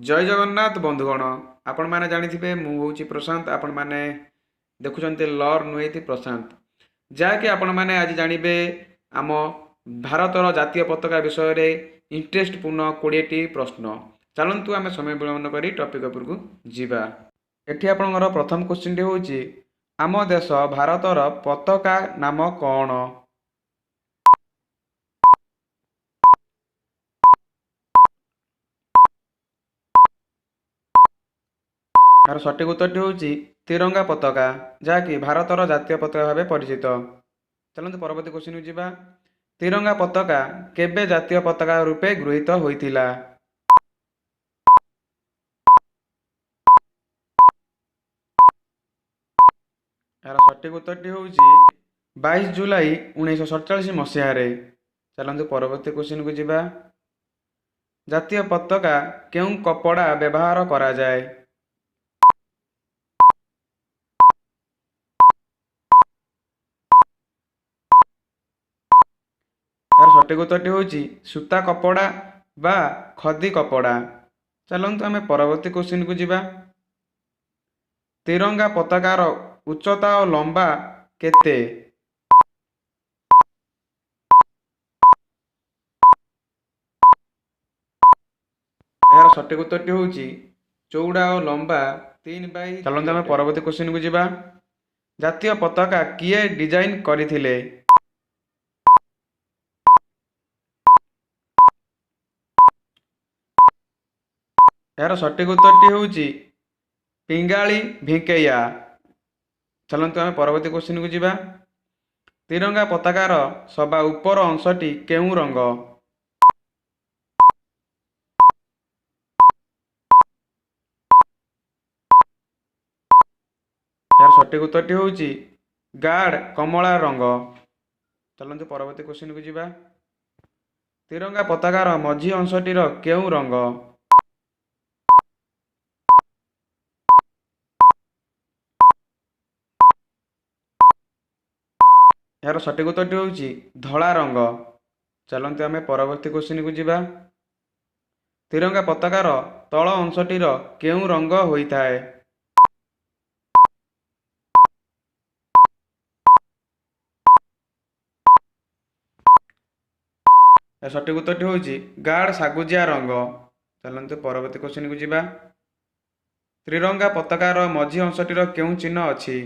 ଜୟ ଜଗନ୍ନାଥ ବନ୍ଧୁଗଣ, ଆପଣମାନେ ଜାଣିଥିବେ ମୁଁ ହେଉଛି ପ୍ରଶାନ୍ତ। ଆପଣମାନେ ଦେଖୁଛନ୍ତି ଲର୍ନ ୱିଥ୍ ପ୍ରଶାନ୍ତ, ଯାହାକି ଆପଣମାନେ ଆଜି ଜାଣିବେ ଆମ ଭାରତର ଜାତୀୟ ପତାକା ବିଷୟରେ ଇଣ୍ଟରେଷ୍ଟପୂର୍ଣ୍ଣ 20ଟି ପ୍ରଶ୍ନ। ଚାଲନ୍ତୁ ଆମେ ସମୟ ବିଳମ୍ବ ନ କରି ଟପିକ୍ ଉପରକୁ ଯିବା। ଏଠି ଆପଣଙ୍କର ପ୍ରଥମ କ୍ୱେଶ୍ଚିନ୍ଟି ହେଉଛି, ଆମ ଦେଶ ଭାରତର ପତାକା ନାମ କ'ଣ? ଏହାର ସଠିକ୍ ଉତ୍ତରଟି ହେଉଛି ତିରଙ୍ଗା ପତାକା, ଯାହାକି ଭାରତର ଜାତୀୟ ପତାକା ଭାବେ ପରିଚିତ। ଚାଲନ୍ତୁ ପରବର୍ତ୍ତୀ କ୍ୱେଶ୍ଚିନ୍କୁ ଯିବା। ତିରଙ୍ଗା ପତାକା କେବେ ଜାତୀୟ ପତାକା ରୂପେ ଗୃହୀତ ହୋଇଥିଲା? ଏହାର ସଠିକ୍ ଉତ୍ତରଟି ହେଉଛି 22 ଜୁଲାଇ 1947 ମସିହାରେ। ଚାଲନ୍ତୁ ପରବର୍ତ୍ତୀ କ୍ୱେଶ୍ଚିନ୍କୁ ଯିବା। ଜାତୀୟ ପତାକା କେଉଁ କପଡ଼ା ବ୍ୟବହାର କରାଯାଏ? ଏହାର ସଠିକ୍ ଉତ୍ତରଟି ହେଉଛି ସୂତା କପଡ଼ା ବା ଖଦି କପଡ଼ା। ଚାଲନ୍ତୁ ଆମେ ପରବର୍ତ୍ତୀ କ୍ୱେଶ୍ଚିନ୍କୁ ଯିବା। ତିରଙ୍ଗା ପତାକାର ଉଚ୍ଚତା ଓ ଲମ୍ବା କେତେ? ଏହାର ସଠିକ୍ ଉତ୍ତରଟି ହେଉଛି ଚଉଡ଼ା ଓ ଲମ୍ବା 3 ବାଇ। ଚାଲନ୍ତୁ ଆମେ ପରବର୍ତ୍ତୀ କ୍ୱେଶ୍ଚିନ୍କୁ ଯିବା। ଜାତୀୟ ପତାକା କିଏ ଡିଜାଇନ୍ କରିଥିଲେ? ଏହାର ସଠିକ୍ ଉତ୍ତରଟି ହେଉଛି ପିଙ୍ଗାଳି ଭେଙ୍କୈୟା। ଚାଲନ୍ତୁ ଆମେ ପରବର୍ତ୍ତୀ କ୍ୱେଶ୍ଚିନ୍କୁ ଯିବା। ତିରଙ୍ଗା ପତାକାର ସବା ଉପର ଅଂଶଟି କେଉଁ ରଙ୍ଗ? ଏହାର ସଠିକ୍ ଉତ୍ତରଟି ହେଉଛି ଗାଢ଼ କମଳା ରଙ୍ଗ। ଚାଲନ୍ତୁ ପରବର୍ତ୍ତୀ କ୍ୱେଶ୍ଚିନ୍କୁ ଯିବା। ତିରଙ୍ଗା ପତାକାର ମଝି ଅଂଶଟିର କେଉଁ ରଙ୍ଗ? ଏହାର ସଠିକ୍ ଉତ୍ତରଟି ହେଉଛି ଧଳା ରଙ୍ଗ। ଚାଲନ୍ତୁ ଆମେ ପରବର୍ତ୍ତୀ କ୍ୱେଶ୍ଚିନ୍କୁ ଯିବା। ତିରଙ୍ଗା ପତାକାର ତଳ ଅଂଶଟିର କେଉଁ ରଙ୍ଗ ହୋଇଥାଏ? ଏହାର ସଠିକ୍ ଉତ୍ତରଟି ହେଉଛି ଗାଢ଼ ସାଗୁଜିଆ ରଙ୍ଗ। ଚାଲନ୍ତୁ ପରବର୍ତ୍ତୀ କ୍ୱେଶ୍ଚିନ୍କୁ ଯିବା। ତ୍ରିରଙ୍ଗା ପତାକାର ମଝି ଅଂଶଟିର କେଉଁ ଚିହ୍ନ ଅଛି?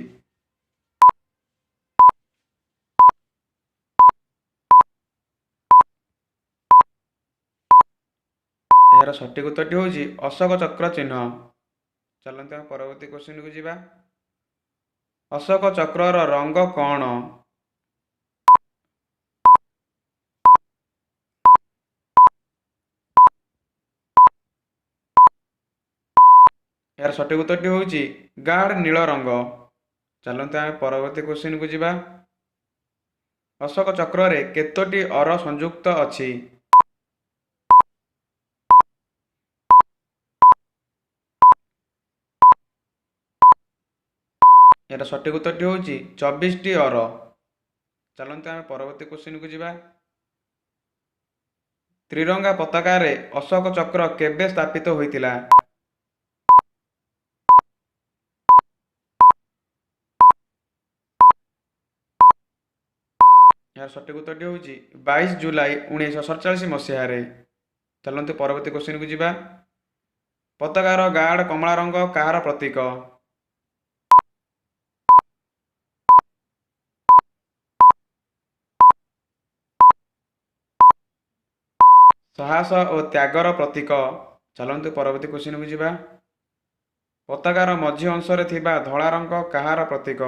ଏହାର ସଠିକ୍ ଉତ୍ତରଟି ହେଉଛି ଅଶୋକ ଚକ୍ର ଚିହ୍ନ। ଚାଲନ୍ତୁ ଆମେ ପରବର୍ତ୍ତୀ କ୍ୱେଶ୍ଚିନ୍କୁ ଯିବା। ଅଶୋକ ଚକ୍ରର ରଙ୍ଗ କ'ଣ? ଏହାର ସଠିକ୍ ଉତ୍ତରଟି ହେଉଛି ଗାଢ଼ ନୀଳ ରଙ୍ଗ। ଚାଲନ୍ତୁ ଆମେ ପରବର୍ତ୍ତୀ କ୍ୱେଶ୍ଚିନ୍କୁ ଯିବା। ଅଶୋକ ଚକ୍ରରେ କେତୋଟି ଅର ସଂଯୁକ୍ତ ଅଛି? ଏହାର ସଠିକ୍ ଉତ୍ତରଟି ହେଉଛି 24ଟି ଅର। ଚାଲନ୍ତୁ ଆମେ ପରବର୍ତ୍ତୀ କ୍ୱେଶ୍ଚିନ୍କୁ ଯିବା। ତ୍ରିରଙ୍ଗା ପତାକାରେ ଅଶୋକ ଚକ୍ର କେବେ ସ୍ଥାପିତ ହୋଇଥିଲା? ଏହାର ସଠିକ୍ ଉତ୍ତରଟି ହେଉଛି 22 ଜୁଲାଇ 1947 ମସିହାରେ। ଚାଲନ୍ତୁ ପରବର୍ତ୍ତୀ କ୍ୱେଶ୍ଚିନ୍କୁ ଯିବା। ପତାକାର ଗାଢ଼ କମଳା ରଙ୍ଗ କାହାର ପ୍ରତୀକ? ସାହସ ଓ ତ୍ୟାଗର ପ୍ରତୀକ। ଚାଲନ୍ତୁ ପରବର୍ତ୍ତୀ କ୍ୱେଶ୍ଚିନ୍କୁ ଯିବା। ପତାକାର ମଝି ଅଂଶରେ ଥିବା ଧଳା ରଙ୍ଗ କାହାର ପ୍ରତୀକ?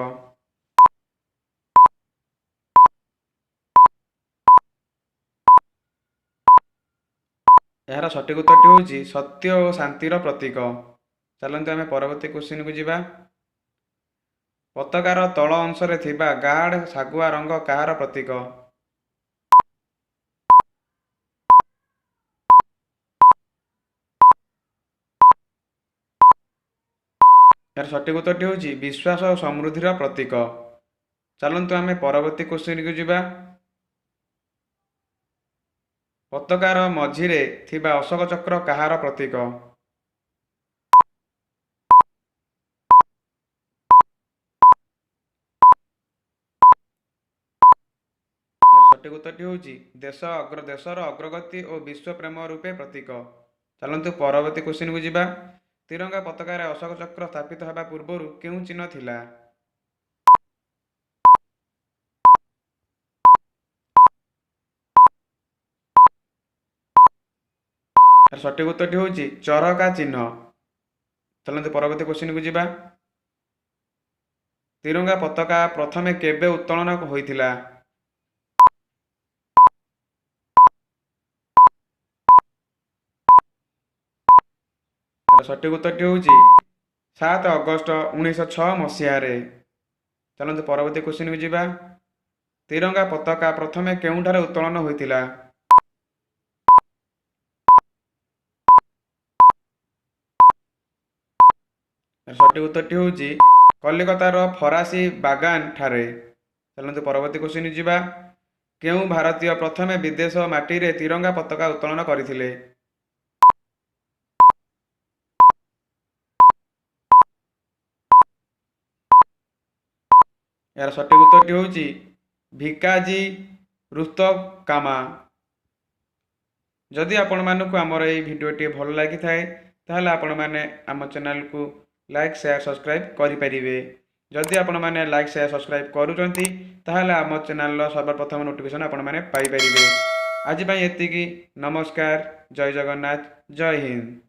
ଏହାର ସଠିକ୍ ଉତ୍ତରଟି ହେଉଛି ସତ୍ୟ ଓ ଶାନ୍ତିର ପ୍ରତୀକ। ଚାଲନ୍ତୁ ଆମେ ପରବର୍ତ୍ତୀ କ୍ୱେଶ୍ଚିନ୍କୁ ଯିବା। ପତାକାର ତଳ ଅଂଶରେ ଥିବା ଗାଢ଼ ଶାଗୁଆ ରଙ୍ଗ କାହାର ପ୍ରତୀକ? ଏହାର ସଠିକ୍ ଉତ୍ତରଟି ହେଉଛି ବିଶ୍ୱାସ ଓ ସମୃଦ୍ଧିର ପ୍ରତୀକ। ଚାଲନ୍ତୁ ଆମେ ପରବର୍ତ୍ତୀ କ୍ୱେଶ୍ଚିନ୍କୁ ଯିବା। ପତାକାର ମଝିରେ ଥିବା ଅଶୋକ ଚକ୍ର କାହାର ପ୍ରତୀକ? ସଠିକ୍ ଉତ୍ତରଟି ହେଉଛି ଦେଶ ଅଗ୍ର ଦେଶର ଅଗ୍ରଗତି ଓ ବିଶ୍ୱ ପ୍ରେମ ରୂପେ ପ୍ରତୀକ। ଚାଲନ୍ତୁ ପରବର୍ତ୍ତୀ କ୍ୱେଶ୍ଚିନ୍କୁ ଯିବା। ତିରଙ୍ଗା ପତାକାରେ ଅଶୋକ ଚକ୍ର ସ୍ଥାପିତ ହେବା ପୂର୍ବରୁ କେଉଁ ଚିହ୍ନ ଥିଲା? ସଠିକ୍ ଉତ୍ତରଟି ହେଉଛି ଚରକା ଚିହ୍ନ। ଚାଲନ୍ତୁ ପରବର୍ତ୍ତୀ କ୍ୱେଶ୍ଚିନ୍କୁ ଯିବା। ତିରଙ୍ଗା ପତାକା ପ୍ରଥମେ କେବେ ଉତ୍ତୋଳନ ହୋଇଥିଲା? ସଠିକ୍ ଉତ୍ତରଟି ହେଉଛି 7 ଅଗଷ୍ଟ 1906 ମସିହାରେ। ଚାଲନ୍ତୁ ପରବର୍ତ୍ତୀ କ୍ୱେଶ୍ଚିନ୍କୁ ଯିବା। ତିରଙ୍ଗା ପତାକା ପ୍ରଥମେ କେଉଁଠାରେ ଉତ୍ତୋଳନ ହୋଇଥିଲା? ସଠିକ୍ ଉତ୍ତରଟି ହେଉଛି କଲିକତାର ଫରାସୀ ବାଗାନ ଠାରେ। ଚାଲନ୍ତୁ ପରବର୍ତ୍ତୀ କ୍ୱେଶ୍ଚିନ୍ ଯିବା। କେଉଁ ଭାରତୀୟ ପ୍ରଥମେ ବିଦେଶ ମାଟିରେ ତିରଙ୍ଗା ପତାକା ଉତ୍ତୋଳନ କରିଥିଲେ? ଏହାର ସଠିକ୍ ଉତ୍ତରଟି ହେଉଛି ଭିକାଜୀ ରୁସ୍ତମ କାମା। ଯଦି ଆପଣମାନଙ୍କୁ ଆମର ଏଇ ଭିଡ଼ିଓଟି ଭଲ ଲାଗିଥାଏ, ତାହେଲେ ଆପଣମାନେ ଆମ ଚ୍ୟାନେଲକୁ ଲାଇକ୍, ସେୟାର, ସବସ୍କ୍ରାଇବ୍ କରିପାରିବେ। ଯଦି ଆପଣମାନେ ଲାଇକ୍, ସେୟାର, ସବସ୍କ୍ରାଇବ୍ କରୁଛନ୍ତି, ତାହେଲେ ଆମ ଚ୍ୟାନେଲର ସର୍ବପ୍ରଥମ ନୋଟିଫିକେସନ୍ ଆପଣମାନେ ପାଇପାରିବେ। ଆଜି ପାଇଁ ଏତିକି। ନମସ୍କାର। ଜୟ ଜଗନ୍ନାଥ। ଜୟ ହିନ୍ଦ।